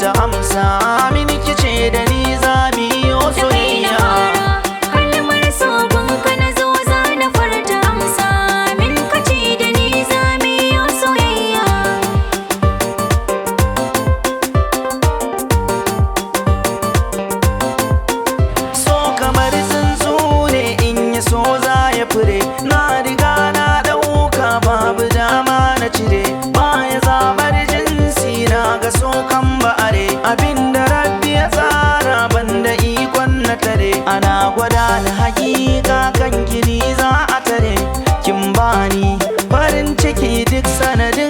furta amsa mini kice da ni za mu yi soyayya. Kalmar sogon ka na zo za na furta amsa min kace da ni za mu yi soyayya. So kamar tsuntsu ne in ya so za ya fure, na riga na ɗauka babu dama na cire. Baya zabar jinsi na ga so kan ba'are, abinda Rabbi ya tsara banda ikon na tare. Ana gwada ni hakika kan kini za a tare, kin bani farin ciki duk sanadin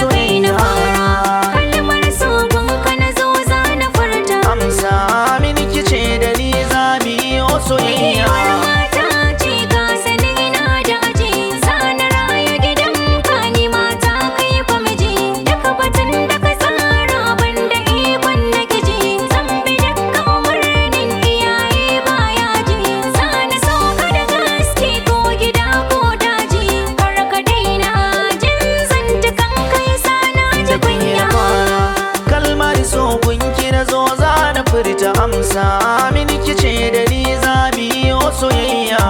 Da kai na soyayya. fara kalmar sogon ka na zo za na furta Amsa mini kice da ni za mu yi soyayya. Kewar mata ce ka sani na da aji, zana raya gidan ka ni mata kai kwamiji. Duka batun da ka tsara ban da ikon na kiji, zan bi dukkan umarnin iyaye baya ji. Zana so ka da gaske ko gida ko daji, kar ka daina jin zantukan kai sana ji kunya. Kalmar so gunki na zo za na furta amsa mini kice da ni za mu yi soyayya.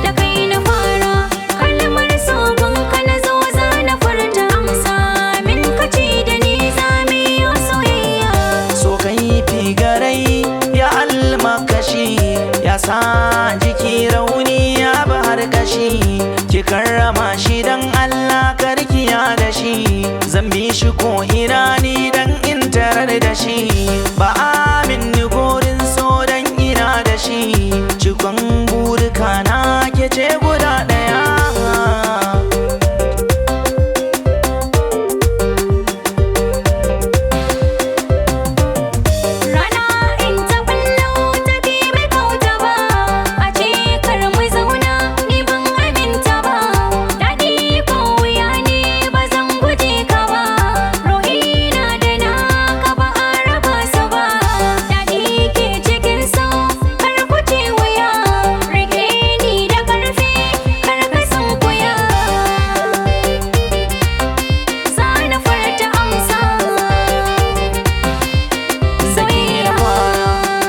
Da kai na fara kalmar sogon ka na zo za na furta amsa min kace da ni za mu yi soyayya. So kai figarai ya almakashi, ya sa jiki rauni ya bahar kashi. Ki karrama shi dan Allah karkiya da shi, zan bi shi ko ina ni dan in tarar da shi. Ba amin ni gurin so dan ina da shi, cikon burika na ke ce guda ɗaya. Rana in ta ballo ta bi mai kauta ba, a ce kar mu zauna ni ban aminta ba. Daɗi ko wuya ne ba zan guje ka ba, ruhina da naka ba a raba su ba. Daɗi ke cikin so kar ku ce wuya, rike ni da ƙarfi kar ka sunkuya. Za na furta amsa soyayya.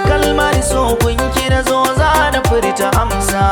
Kalmar so gunki na zo za na furta amsa.